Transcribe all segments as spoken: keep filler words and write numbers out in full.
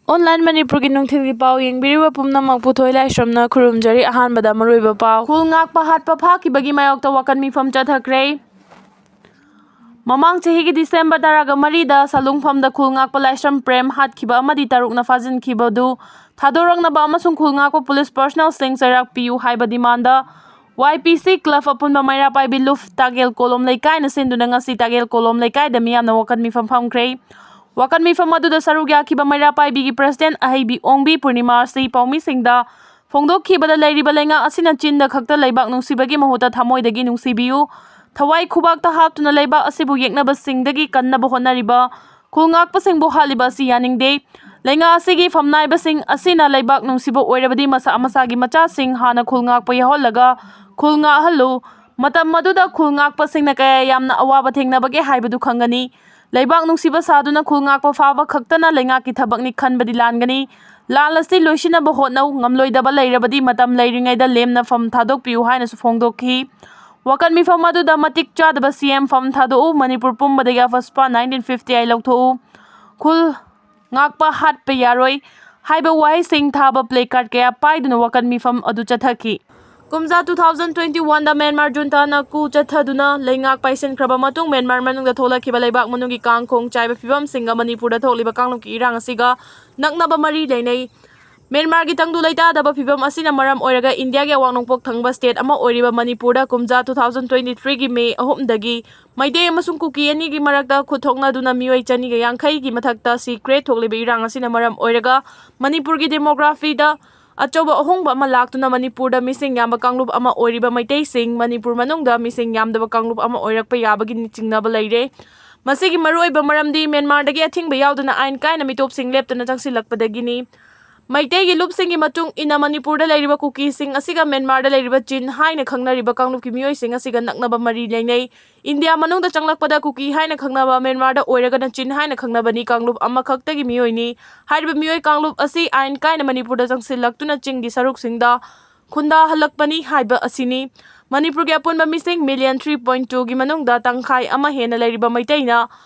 Online ꯃꯅꯤꯄꯨꯔꯒꯤ ꯅꯨꯡꯊꯤꯜꯒꯤ ꯄꯥꯎ ꯌꯦꯡꯕꯤꯔꯤꯕ ꯄꯨꯝꯅꯃꯛꯄꯨ ꯊꯣꯏ ꯂꯥꯏꯁ꯭ꯔꯝꯅ ꯈꯨꯔꯨꯝꯖꯔꯤ꯫ ꯑꯍꯥꯟꯕꯗ ꯃꯔꯨꯑꯣꯏꯕ ꯄꯥꯎ꯫ ꯈꯨꯜ ꯉꯥꯛꯄ ꯍꯥꯠꯄ ꯐꯥꯈꯤꯕꯒꯤ ꯃꯥꯌꯣꯛꯇ ꯋꯥꯀꯠ ꯃꯤꯐꯝ ꯆꯠꯊꯈ꯭ꯔꯦ꯫ ꯃꯃꯥꯡ ꯆꯍꯤꯒꯤ ꯗꯤꯁꯦꯝꯕꯔ ꯇꯔꯥꯒ ꯃꯔꯤꯗ ꯁꯂꯨꯡꯐꯝꯗ ꯈꯨꯜ ꯉꯥꯛꯄ ꯂꯥꯏꯁ꯭ꯔꯝ ꯄ꯭ꯔꯦꯝ ꯍꯥꯠꯈꯤꯕ ꯑꯃꯗꯤ ꯇꯔꯨꯛꯅ ꯐꯥꯖꯤꯟꯈꯤꯕꯗꯨ ꯊꯥꯗꯣꯔꯛꯅꯕ ꯑꯃꯁꯨꯡ ꯈꯨꯜ ꯉꯥꯛꯄ ꯄꯨꯂꯤꯁ ꯄꯔꯁꯅꯦꯜꯁꯤꯡ ꯆꯩꯔꯥꯛ ꯄꯤꯌꯨ ꯍꯥꯏꯕ ꯗꯤꯃꯥꯟꯗ ꯋꯥꯏ ꯄꯤ ꯁꯤ ꯀ꯭ꯂꯕ ꯑꯄꯨꯟꯕ ꯃꯩꯔꯥ ꯄꯥꯏꯕꯤ ꯂꯨꯐ ꯇꯥꯒꯦꯜ ꯀꯣꯂꯣꯝ ꯂꯩꯀꯥꯏꯅ ꯁꯤꯟꯗꯨꯅ ꯉꯁꯤ ꯇꯥꯒꯦꯜ ꯀꯣꯂꯣꯝ ꯂꯩꯀꯥꯏꯗ ꯃꯤꯌꯥꯝꯅ ꯋꯥꯀꯠ ꯃꯤꯐꯝ ꯐꯝꯈ꯭ꯔꯦ꯫ ꯋꯥꯀꯠ ꯃꯤꯐꯝ ꯑꯗꯨꯗ ꯁꯔꯨꯛ ꯌꯥꯈꯤꯕ ꯃꯩꯔꯥ ꯄꯥꯏꯕꯤꯒꯤ ꯄ꯭ꯔꯁꯤꯗꯦꯟꯠ ꯑꯍꯩꯕꯤ ꯑꯣꯡꯕꯤ ꯄꯨꯔꯅꯤꯃꯥ ꯑꯁꯤ ꯄꯥꯎꯃꯤꯁꯤꯡꯗ ꯐꯣꯡꯗꯣꯛꯈꯤꯕꯗ ꯂꯩꯔꯤꯕ ꯂꯩꯉꯥꯛ ꯑꯁꯤꯅ ꯆꯤꯟꯗ ꯈꯛꯇ ꯂꯩꯕꯥꯛ ꯅꯨꯡꯁꯤꯕꯒꯤ ꯃꯍꯨꯠꯇ ꯊꯃꯣꯏꯗꯒꯤ ꯅꯨꯡꯁꯤꯕꯤꯌꯨ, ꯊꯋꯥꯏ ꯈꯨꯕꯥꯛꯇ ꯍꯥꯞꯇꯨꯅ ꯂꯩꯕꯥꯛ ꯑꯁꯤꯕꯨ ꯌꯦꯛꯅꯕꯁꯤꯡꯗꯒꯤ ꯀꯟꯅꯕ ꯍꯣꯠꯅꯔꯤꯕ ꯈꯨꯜ ꯉꯥꯛꯄꯁꯤꯡꯕꯨ ꯍꯥꯠꯂꯤꯕ ꯑꯁꯤ ꯌꯥꯅꯤꯡꯗꯦ꯫ ꯂꯩꯉꯥꯛ ꯑꯁꯤꯒꯤ ꯐꯝꯅꯥꯏꯕꯁꯤꯡ ꯑꯁꯤꯅ ꯂꯩꯕꯥꯛ ꯅꯨꯡꯁꯤꯕ ꯑꯣꯏꯔꯕꯗꯤ ꯃꯁꯥ ꯃꯁꯥꯒꯤ ꯃꯆꯥꯁꯤꯡ ꯍꯥꯟꯅ ꯈꯨꯜ ꯉꯥꯛꯄ ꯌꯥꯎꯍꯜꯂꯒ ꯈꯨꯜ ꯉꯥꯛꯍꯜꯂꯨ꯫ ꯃꯇꯝ ꯑꯗꯨꯗ ꯈꯨꯜ ꯉꯥꯛꯄꯁꯤꯡꯅ ꯀꯌꯥ ꯌꯥꯝꯅ ꯑꯋꯥꯕ ꯊꯦꯡꯅꯕꯒꯦ ꯍꯥꯏꯕꯗꯨ ꯈꯪꯒꯅꯤ꯫ ꯂꯩꯕꯥꯛ ꯅꯨꯡꯁꯤꯕ ꯁꯥꯗꯨꯅ ꯈꯨꯜ ꯉꯥꯛꯄ ꯐꯥꯕ ꯈꯛꯇꯅ ꯂꯩꯉꯥꯛꯀꯤ ꯊꯕꯛꯅꯤ ꯈꯟꯕꯗꯤ ꯂꯥꯟꯒꯅꯤ꯫ ꯂꯥꯟ ꯑꯁꯤ ꯂꯣꯏꯁꯤꯟꯅꯕ ꯍꯣꯠꯅꯧ, ꯉꯝꯂꯣꯏꯗꯕ ꯂꯩꯔꯕꯗꯤ ꯃꯇꯝ ꯂꯩꯔꯤꯉꯩꯗ ꯂꯦꯝꯅ ꯐꯝ ꯊꯥꯗꯣꯛꯄꯤꯌꯨ ꯍꯥꯏꯅꯁꯨ ꯐꯣꯡꯗꯣꯛꯈꯤ꯫ ꯋꯥꯀꯠ ꯃꯤꯐꯝ ꯑꯗꯨꯗ ꯃꯇꯤꯛ ꯆꯥꯗꯕ ꯁꯤ ꯑꯦꯝ ꯐꯝ ꯊꯥꯗꯣꯛꯎ, ꯃꯅꯤꯄꯨꯔ ꯄꯨꯝꯕꯗꯒꯤ ꯑꯐꯁꯄꯥ ꯅꯥꯏꯟꯇꯤꯟ ꯐꯤꯐꯇꯤ ꯑꯩꯠ ꯂꯧꯊꯣꯛꯎ, ꯈꯨꯜ ꯉꯥꯛꯄ ꯍꯥꯠꯄ ꯌꯥꯔꯣꯏ ꯍꯥꯏꯕ ꯋꯥꯍꯩꯁꯤꯡ ꯊꯥꯕ ꯄ꯭ꯂꯦ ꯀꯥꯔꯗ ꯀꯌꯥ ꯄꯥꯏꯗꯨꯅ ꯋꯥꯀꯠ ꯃꯤꯐꯝ ꯑꯗꯨ ꯆꯠꯊꯈꯤ꯫ ꯀꯨꯝꯖꯥ ꯇꯨ ꯊꯥꯎꯖꯟ ꯇ꯭ꯋꯦꯟꯇꯤ ꯋꯥꯟꯗ ꯃ꯭ꯌꯥꯟꯃꯥꯔ ꯖꯨꯟꯇꯥꯅ ꯀꯨ ꯆꯠꯊꯗꯨꯅ ꯂꯩꯉꯥꯛ ꯄꯥꯏꯁꯤꯟꯈ꯭ꯔꯕ ꯃꯇꯨꯡ ꯃ꯭ꯌꯥꯟꯃꯥꯔ ꯃꯅꯨꯡꯗ ꯊꯣꯛꯂꯛꯈꯤꯕ ꯂꯩꯕꯥꯛ ꯃꯅꯨꯡꯒꯤ ꯀꯥꯡ ꯈꯣꯡ ꯆꯥꯏꯕ ꯐꯤꯕꯝꯁꯤꯡꯒ ꯃꯅꯤꯄꯨꯔꯗ ꯊꯣꯛꯂꯤꯕ ꯀꯥꯡꯂꯨꯞꯀꯤ ꯏꯔꯥꯡ ꯑꯁꯤꯒ ꯅꯛꯅꯕ ꯃꯔꯤ ꯂꯩꯅꯩ꯫ ꯃ꯭ꯌꯥꯟꯃꯥꯔꯒꯤ ꯇꯪꯗꯨ ꯂꯩꯇꯥꯗꯕ ꯐꯤꯕꯝ ꯑꯁꯤꯅ ꯃꯔꯝ ꯑꯣꯏꯔꯒ ꯏꯟꯗꯤꯌꯥꯒꯤ ꯑꯋꯥꯡ ꯅꯣꯡꯄꯣꯛ ꯊꯪꯕ ꯁ꯭ꯇꯦꯠ ꯑꯃ ꯑꯣꯏꯔꯤꯕ ꯃꯅꯤꯄꯨꯔꯗ ꯀꯨꯝꯖꯥ ꯇꯨ ꯊꯥꯎꯖꯟ ꯇ꯭ꯋꯦꯟꯇꯤ ꯊ꯭ꯔꯤꯒꯤ ꯃꯦ ꯑꯍꯨꯝꯗꯒꯤ ꯃꯩꯇꯩ ꯑꯃꯁꯨꯡ ꯀꯨꯀꯤ ꯑꯅꯤꯒꯤ ꯃꯔꯛꯇ ꯈꯨꯠ ꯊꯣꯛꯅꯗꯨꯅ ꯃꯤꯑꯣꯏ ꯆꯅꯤꯒ ꯌꯥꯡꯈꯩꯒꯤ ꯃꯊꯛꯇ ꯁꯤꯈ꯭ꯔꯦ꯫ ꯊꯣꯛꯂꯤꯕ ꯏꯔꯥꯡ ꯑꯁꯤꯅ ꯃꯔꯝ ꯑꯣꯏꯔꯒ ꯃꯅꯤꯄꯨꯔꯒꯤ ꯗꯦꯃꯣꯒ꯭ꯔꯥꯐꯤꯗ ꯑꯆꯧꯕ ꯑꯍꯣꯡꯕ ꯑꯃ ꯂꯥꯛꯇꯨꯅ ꯃꯅꯤꯄꯨꯔꯗ ꯃꯤꯁꯤꯡ ꯌꯥꯝꯕ ꯀꯥꯡꯂꯨꯞ ꯑꯃ ꯑꯣꯏꯔꯤꯕ ꯃꯩꯇꯩꯁꯤꯡ ꯃꯅꯤꯄꯨꯔ ꯃꯅꯨꯡꯗ ꯃꯤꯁꯤꯡ ꯌꯥꯝꯗꯕ ꯀꯥꯡꯂꯨꯞ ꯑꯃ ꯑꯣꯏꯔꯛꯄ ꯌꯥꯕꯒꯤ ꯆꯤꯡꯅꯕ ꯂꯩꯔꯦ꯫ ꯃꯁꯤꯒꯤ ꯃꯔꯨꯑꯣꯏꯕ ꯃꯔꯝꯗꯤ ꯃ꯭ꯌꯥꯟꯃꯥꯔꯗꯒꯤ ꯑꯊꯤꯡꯕ ꯌꯥꯎꯗꯅ ꯑꯥꯏꯟ ꯀꯥꯏꯅ ꯃꯤꯇꯣꯞꯁꯤꯡ ꯂꯦꯞꯇꯅ ꯆꯪꯁꯤꯜꯂꯛꯄꯗꯒꯤꯅꯤ꯫ ꯃꯩꯇꯩꯒꯤ ꯂꯨꯞꯁꯤꯡꯒꯤ ꯃꯇꯨꯡ ꯏꯟꯅ ꯃꯅꯤꯄꯨꯔꯗ ꯂꯩꯔꯤꯕ ꯀꯨꯀꯤꯁꯤꯡ ꯑꯁꯤꯒ ꯃ꯭ꯌꯥꯟꯃꯥꯔꯗ ꯂꯩꯔꯤꯕ ꯆꯤꯟ ꯍꯥꯏꯅ ꯈꯪꯅꯔꯤꯕ ꯀꯥꯡꯂꯨꯞꯀꯤ ꯃꯤꯑꯣꯏꯁꯤꯡ ꯑꯁꯤꯒ ꯅꯛꯅꯕ ꯃꯔꯤ ꯂꯩꯅꯩ꯫ ꯏꯟꯗꯤꯌꯥ ꯃꯅꯨꯡꯗ ꯆꯪꯂꯛꯄꯗ ꯀꯨꯀꯤ ꯍꯥꯏꯅ ꯈꯪꯅꯕ, ꯃ꯭ꯌꯥꯟꯃꯥꯔꯗ ꯑꯣꯏꯔꯒꯅ ꯆꯤꯟ ꯍꯥꯏꯅ ꯈꯪꯅꯕꯅꯤ꯫ ꯀꯥꯡꯂꯨꯞ ꯑꯃꯈꯛꯇꯒꯤ ꯃꯤꯑꯣꯏꯅꯤ꯫ ꯍꯥꯏꯔꯤꯕ ꯃꯤꯑꯣꯏ ꯀꯥꯡꯂꯨꯞ ꯑꯁꯤ ꯑꯥꯏꯟ ꯀꯥꯏꯅ ꯃꯅꯤꯄꯨꯔꯗ ꯆꯪꯁꯤꯜꯂꯛꯇꯨꯅ ꯆꯤꯡꯒꯤ ꯁꯔꯨꯛꯁꯤꯡꯗ ꯈꯨꯟꯗꯥꯍꯜꯂꯛꯄꯅꯤ ꯍꯥꯏꯕ ꯑꯁꯤꯅꯤ꯫ ꯃꯅꯤꯄꯨꯔꯒꯤ ꯑꯄꯨꯟꯕ ꯃꯤꯁꯤꯡ ꯃꯤꯂꯤꯌꯟ ꯊ꯭ꯔꯤ ꯄꯣꯏꯟ ꯇꯨꯒꯤ ꯃꯅꯨꯡꯗ ꯇꯪꯈꯥꯏ ꯑꯃ ꯍꯦꯟꯅ ꯂꯩꯔꯤꯕ ꯃꯩꯇꯩꯅ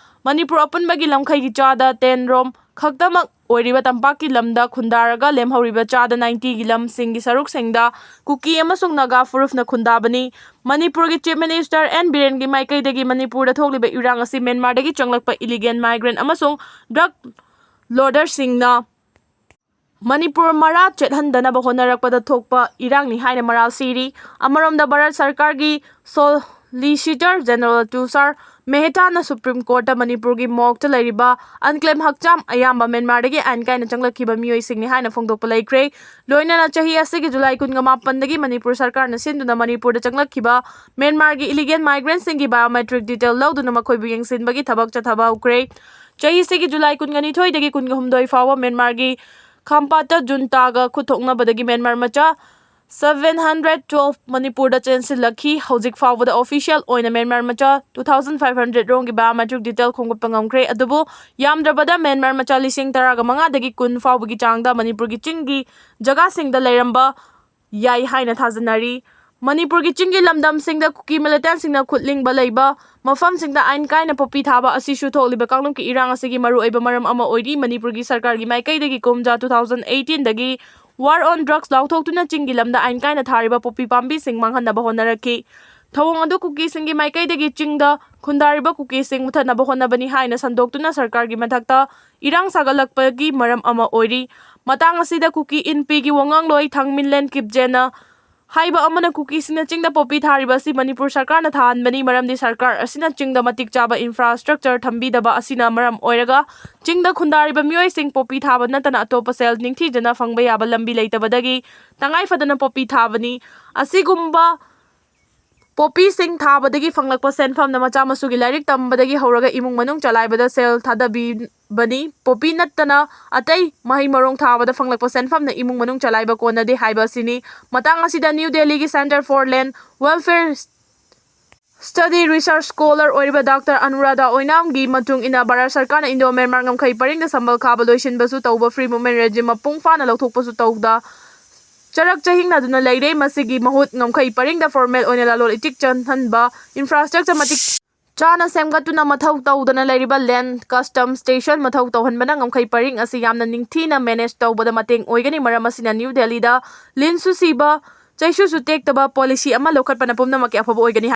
ꯃꯅꯤꯄꯨꯔ ꯑꯄꯨꯟꯕꯒꯤ ꯂꯝꯈꯩꯒꯤ ꯆꯥꯗ ꯇꯦꯟ ꯔꯣꯝ ꯈꯛꯇꯃꯛ ꯑꯣꯏꯔꯤꯕ ꯇꯝꯄꯥꯛꯀꯤ ꯂꯝꯗ ꯈꯨꯟꯗꯥꯔꯒ ꯂꯦꯝꯍꯧꯔꯤꯕ ꯆꯥꯗ ꯅꯥꯏꯟꯇꯤꯒꯤ ꯂꯝꯁꯤꯡꯒꯤ ꯁꯔꯨꯛꯁꯤꯡꯗ ꯀꯨꯀꯤ ꯑꯃꯁꯨꯡ ꯅꯥꯒꯥ ꯐꯨꯔꯨꯞꯅ ꯈꯨꯟꯗꯥꯕꯅꯤ꯫ ꯃꯅꯤꯄꯨꯔꯒꯤ Chief Minister ꯑꯦꯟ ꯕꯤꯔꯦꯟꯒꯤ ꯃꯥꯏꯀꯩꯗꯒꯤ ꯃꯅꯤꯄꯨꯔꯗ ꯊꯣꯛꯂꯤꯕ ꯏꯔꯥꯡ ꯑꯁꯤ ꯃ꯭ꯌꯥꯟꯃꯥꯔꯗꯒꯤ ꯆꯪꯂꯛꯄ illegal migrant ꯑꯃꯁꯨꯡ drug loaderꯁꯤꯡꯅ ꯃꯅꯤꯄꯨꯔ ꯃꯔꯥ ꯆꯦꯠꯍꯟꯗꯅꯕ ꯍꯣꯠꯅꯔꯛꯄꯗ ꯊꯣꯛꯄ ꯏꯔꯥꯡꯅꯤ ꯍꯥꯏꯅ ꯃꯔꯥꯜ ꯁꯤꯔꯤ꯫ ꯑꯃꯔꯣꯝꯗ ꯚꯥꯔꯠ ꯁꯔꯀꯥꯔꯒꯤ Solicitor General ꯇꯨꯁꯥꯔ ꯃꯦꯍꯇꯥꯅ Supreme Courtꯇ ꯃꯅꯤꯄꯨꯔꯒꯤ ꯃꯣꯛꯇ ꯂꯩꯔꯤꯕ unclaimed ꯍꯛꯆꯥꯡ ꯑꯌꯥꯝꯕ ꯃ꯭ꯌꯥꯟꯃꯥꯔꯗꯒꯤ ꯑꯥꯏꯟ ꯀꯥꯏꯅ ꯆꯪꯂꯛꯈꯤꯕ ꯃꯤꯑꯣꯏꯁꯤꯡꯅꯤ ꯍꯥꯏꯅ ꯐꯣꯡꯗꯣꯛꯄ ꯂꯩꯈ꯭ꯔꯦ꯫ ꯂꯣꯏꯅꯅ ꯆꯍꯤ ꯑꯁꯤꯒꯤ ꯖꯨꯂꯥꯏ ꯀꯨꯟꯃꯥꯄꯟꯗꯒꯤ ꯃꯅꯤꯄꯨꯔ ꯁꯔꯀꯥꯔꯅ ꯁꯤꯟꯗꯨꯅ ꯃꯅꯤꯄꯨꯔꯗ ꯆꯪꯂꯛꯈꯤꯕ ꯃ꯭ꯌꯥꯟꯃꯥꯔꯒꯤ illegal migrantꯁꯤꯡꯒꯤ biometric detail ꯂꯧꯗꯨꯅ ꯃꯈꯣꯏꯕꯨ ꯌꯦꯡꯁꯤꯟꯕꯒꯤ ꯊꯕꯛ ꯆꯠꯊꯕ ꯍꯧꯈ꯭ꯔꯦ꯫ ꯆꯍꯤꯁꯤꯒꯤ ꯖꯨꯂꯥꯏ ꯀꯨꯟꯒꯅꯤꯊꯣꯏꯗꯒꯤ ꯀꯨꯟꯒꯍꯨꯝꯗꯣꯏ ꯐꯥꯎꯕ ꯃ꯭ꯌꯥꯟꯃꯥꯔꯒꯤ ꯈꯥꯝꯄꯥꯠꯇ ꯖꯨꯟꯇꯥꯒ ꯈꯨꯠ ꯊꯣꯛꯅꯕꯗꯒꯤ ꯃ꯭ꯌꯥꯟꯃꯥꯔ ꯃꯆꯥ seven hundred twelve ꯃꯅꯤꯄꯨꯔꯗ ꯆꯦꯟꯁꯤꯜꯂꯛꯈꯤ꯫ ꯍꯧꯖꯤꯛ ꯐꯥꯎꯕꯗ official ꯑꯣꯏꯅ ꯃ꯭ꯌꯥꯟꯃꯥꯔ ꯃꯆꯥ two thousand five hundred ꯔꯣꯝꯒꯤ biometric detail ꯈꯣꯝꯒꯠꯄ ꯉꯝꯈ꯭ꯔꯦ꯫ ꯑꯗꯨꯕꯨ ꯌꯥꯝꯗ꯭ꯔꯕꯗ ꯃ꯭ꯌꯥꯟꯃꯥꯔ ꯃꯆꯥ ꯂꯤꯁꯤꯡ ꯇꯔꯥꯒ ꯃꯉꯥꯗꯒꯤ ꯀꯨꯟ ꯐꯥꯎꯕꯒꯤ ꯆꯥꯡꯗ ꯃꯅꯤꯄꯨꯔꯒꯤ ꯆꯤꯡꯒꯤ ꯖꯒꯥꯁꯤꯡꯗ ꯂꯩꯔꯝꯕ ꯌꯥꯏ ꯍꯥꯏꯅ ꯊꯥꯖꯅꯔꯤ꯫ ꯃꯅꯤꯄꯨꯔꯒꯤ ꯆꯤꯡꯒꯤ ꯂꯝꯗꯝꯁꯤꯡꯗ ꯀꯨꯀꯤ militantꯁꯤꯡꯅ ꯈꯨꯠ ꯂꯤꯡꯕ ꯂꯩꯕ ꯃꯐꯝꯁꯤꯡꯗ ꯑꯥꯏꯟ ꯀꯥꯏꯅ ꯄꯣꯄꯤ ꯊꯥꯕ ꯑꯁꯤꯁꯨ ꯊꯣꯛꯂꯤꯕ ꯀꯥꯡꯂꯨꯞꯀꯤ ꯏꯔꯥꯡ ꯑꯁꯤꯒꯤ ꯃꯔꯨꯑꯣꯏꯕ ꯃꯔꯝ ꯑꯃ ꯑꯣꯏꯔꯤ꯫ ꯃꯅꯤꯄꯨꯔꯒꯤ ꯁꯔꯀꯥꯔꯒꯤ ꯃꯥꯏꯀꯩꯗꯒꯤ ꯀꯨꯝꯖꯥ two thousand eighteenꯗꯒꯤ War on Drugs ꯂꯥꯎꯊꯣꯛꯇꯨꯅ ꯆꯤꯡꯒꯤ ꯂꯝꯗ ꯑꯥꯏꯟ ꯀꯥꯏꯅ ꯊꯥꯔꯤꯕ ꯄꯣꯄꯤ ꯄꯥꯝꯕꯤꯁꯤꯡ ꯃꯥꯡꯍꯟꯅꯕ ꯍꯣꯠꯅꯔꯛꯈꯤ꯫ ꯊꯧꯑꯣꯡ ꯑꯗꯨ ꯀꯨꯀꯤꯁꯤꯡꯒꯤ ꯃꯥꯏꯀꯩꯗꯒꯤ ꯆꯤꯡꯗ ꯈꯨꯟꯗꯥꯔꯤꯕ ꯀꯨꯀꯤꯁꯤꯡ ꯃꯨꯊꯠꯅꯕ ꯍꯣꯠꯅꯕꯅꯤ ꯍꯥꯏꯅ ꯁꯟꯗꯣꯛꯇꯨꯅ ꯁꯔꯀꯥꯔꯒꯤ ꯃꯊꯛꯇ ꯏꯔꯥꯡ ꯁꯥꯒꯠꯂꯛꯄꯒꯤ ꯃꯔꯝ ꯑꯃ ꯑꯣꯏꯔꯤ꯫ ꯃꯇꯥꯡ ꯑꯁꯤꯗ ꯀꯨꯀꯤ ꯏꯟꯄꯤꯒꯤ ꯋꯥꯉꯥꯡꯂꯣꯏ ꯊꯥꯡꯃꯤꯟꯂꯦꯟ ꯀꯤꯞꯖꯦꯅ ꯍꯥꯏꯕ ꯑꯃꯅ ꯀꯨꯀꯤꯁꯤꯡꯅ ꯆꯤꯡꯗ ꯄꯣꯄꯤ ꯊꯥꯔꯤꯕ ꯑꯁꯤ ꯃꯅꯤꯄꯨꯔ ꯁꯔꯀꯥꯔꯅ ꯊꯥꯍꯟꯕꯅꯤ, ꯃꯔꯝꯗꯤ ꯁꯔꯀꯥꯔ ꯑꯁꯤꯅ ꯆꯤꯡꯗ ꯃꯇꯤꯛ ꯆꯥꯕ infrastructure ꯊꯝꯕꯤꯗꯕ ꯑꯁꯤꯅ ꯃꯔꯝ ꯑꯣꯏꯔꯒ ꯆꯤꯡꯗ ꯈꯨꯟꯗꯥꯔꯤꯕ ꯃꯤꯑꯣꯏꯁꯤꯡ ꯄꯣꯄꯤ ꯊꯥꯕ ꯅꯠꯇꯅ ꯑꯇꯣꯞꯄ ꯁꯦꯜ ꯅꯤꯡꯊꯤꯖꯅ ꯐꯪꯕ ꯌꯥꯕ ꯂꯝꯕꯤ ꯂꯩꯇꯕꯗꯒꯤ ꯇꯉꯥꯏ ꯐꯗꯅ ꯄꯣꯄꯤ ꯊꯥꯕꯅꯤ꯫ ꯑꯁꯤꯒꯨꯝꯕ ꯄꯣꯄꯤꯁꯤꯡ ꯊꯥꯕꯗꯒꯤ ꯐꯪꯂꯛꯄ ꯁꯦꯟꯐꯝꯅ ꯃꯆꯥ ꯃꯁꯨꯒꯤ ꯂꯥꯏꯔꯤꯛ ꯇꯝꯕꯗꯒꯤ ꯍꯧꯔꯒ ꯏꯃꯨꯡ ꯃꯅꯨꯡ ꯆꯂꯥꯏꯕꯗ ꯁꯦꯜ ꯊꯥꯗꯕꯤꯕꯅꯤ꯫ ꯄꯣꯄꯤ ꯅꯠꯇꯅ ꯑꯇꯩ ꯃꯍꯩ ꯃꯔꯣꯡ ꯊꯥꯕꯗ ꯐꯪꯂꯛꯄ ꯁꯦꯟꯐꯝꯅ ꯏꯃꯨꯡ ꯃꯅꯨꯡ ꯆꯂꯥꯏꯕ ꯀꯣꯟꯅꯗꯦ ꯍꯥꯏꯕ ꯑꯁꯤꯅꯤ꯫ ꯃꯇꯥꯡ ꯑꯁꯤꯗ ꯅ꯭ꯌꯨ ꯗꯦꯜꯂꯤꯒꯤ Centre for Land Welfare Study Research Scholar ꯑꯣꯏꯔꯤꯕ ꯗꯥꯛꯇꯔ ꯑꯅꯨꯔꯥꯙꯥ ꯑꯣꯏꯅꯥꯝꯒꯤ ꯃꯇꯨꯡ ꯏꯟꯅ ꯚꯥꯔꯠ ꯁꯔꯀꯥꯔꯅ ꯏꯟꯗꯣ ꯃ꯭ꯌꯥꯟꯃꯥꯔ ꯉꯝꯈꯩ ꯄꯔꯤꯡꯗ ꯁꯝꯕꯜ ꯈꯥꯕ ꯂꯣꯏꯁꯤꯟꯕꯁꯨ ꯇꯧꯕ, free movement regime ꯃꯄꯨꯡ ꯐꯥꯅ ꯂꯧꯊꯣꯛꯄꯁꯨ ꯇꯧꯗ ꯆꯔꯛ ꯆꯍꯤꯡꯅꯗꯨꯅ ꯂꯩꯔꯦ꯫ ꯃꯁꯤꯒꯤ ꯃꯍꯨꯠ ꯉꯝꯈꯩ ꯄꯔꯤꯡꯗ formal ꯑꯣꯏꯅ ꯂꯂꯣꯟ ꯏꯇꯤꯛ ꯆꯪꯍꯟꯕ, infrastructure ꯃꯇꯤꯛ ꯆꯥꯅ ꯁꯦꯝꯒꯠꯇꯨꯅ ꯃꯊꯧ ꯇꯧꯗꯅ ꯂꯩꯔꯤꯕ land custom station ꯃꯊꯧ ꯇꯧꯍꯟꯕꯅ ꯉꯝꯈꯩ ꯄꯔꯤꯡ ꯑꯁꯤ ꯌꯥꯝꯅ ꯅꯤꯡꯊꯤꯅ manage ꯇꯧꯕꯗ ꯃꯇꯦꯡ ꯑꯣꯏꯒꯅꯤ꯫ ꯃꯔꯝ ꯑꯁꯤꯅ ꯅ꯭ꯌꯨ ꯗꯦꯜꯂꯤꯗ ꯂꯤꯟꯁꯨ ꯁꯤꯕ, ꯆꯩꯁꯨꯁꯨ ꯇꯦꯛꯇꯕ policy ꯑꯃ ꯂꯧꯈꯠꯄꯅ ꯄꯨꯝꯅꯃꯛꯀꯤ ꯑꯐꯕ ꯑꯣꯏꯒꯅꯤ꯫